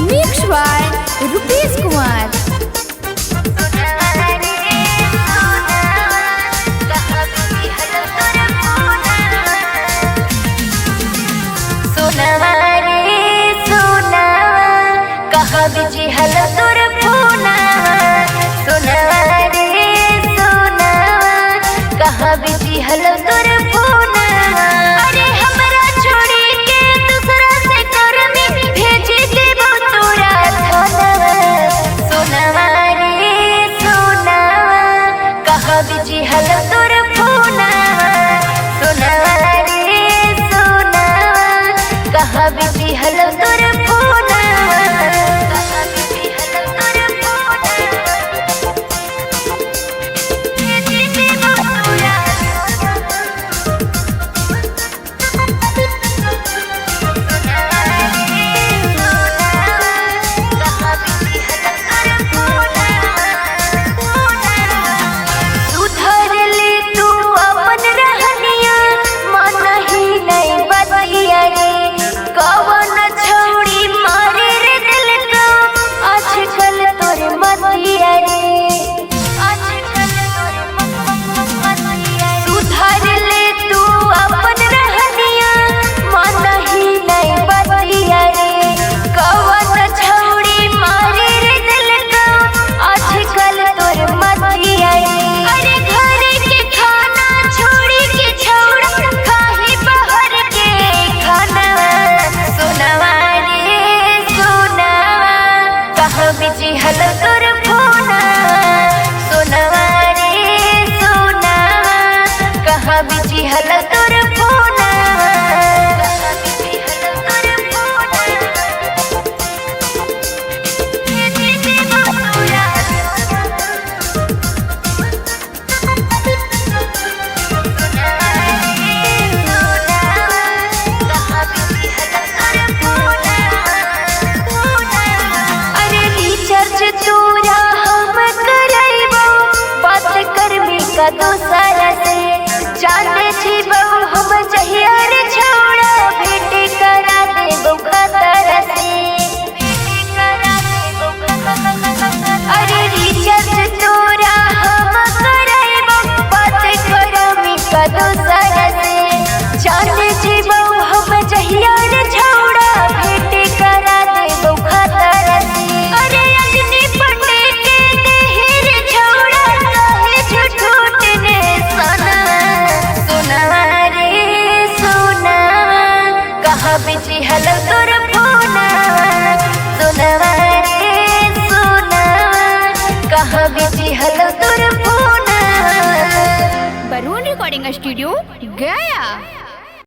Mix by Rupesh Kumar. Hello तोर फोना, अरे हमरा छोड़ी के दूसरा से कर में भेज देबो तोरा थाना। सोनावा रे सोनावा, कहाँ बिजी हलो तोर फोना। सोनावा रे सोनावा, कहाँ बिजी हलो तोर फोना। कहाँ बिजी हलो तोर फोना, भेज देबो तोरा। सुधर ले तू अपन रहनिया, मन ही नहीं बतिया रे। कवन छौड़ी मारे रे दिल को, आजकल तोर मतिया रे। आजकल तोर मतिया। सुधर ले तू अपन रहनिया, मन ही नहीं बतिया रे। कवन छौड़ी मारे रे दिल को, आजकल तोर मतिया रे। अरे घर के खाना छोड़ी के छौड़ा खाही बाहर के खाना। सोनावा रे सोनावा, कहाँ बिजी हलो तोर फोना। सोनावा रे सोनावा, कहाँ बिजी हलो तोर फोना। कहाँ बिजी हलो तोर फोना, भेज देबो तोरा। अरे रिचार्ज तोरा हम करैबो, बात करबी का दोसरा से। जाने जीबो हम जहिया रे छौड़ा, भेंट करा देबो खतरा से। अरे रिचार्ज तोरा हम करैबो, बात करबी का दोसरा से। जाने जीबो हम जहिया रे छौड़ा, भेंट करा देबो खतरा से। अरे अग्नि पंडे के देहि रे छौड़ा, काहे झूठ ने सना। सोनावा रे सोनावा, कहाँ बिजी हलो तोर फोना। सोनावा रे सोनावा, कहाँ बिजी हलो तोर फोना। बरून रिकॉर्डिंग स्टूडियो गया।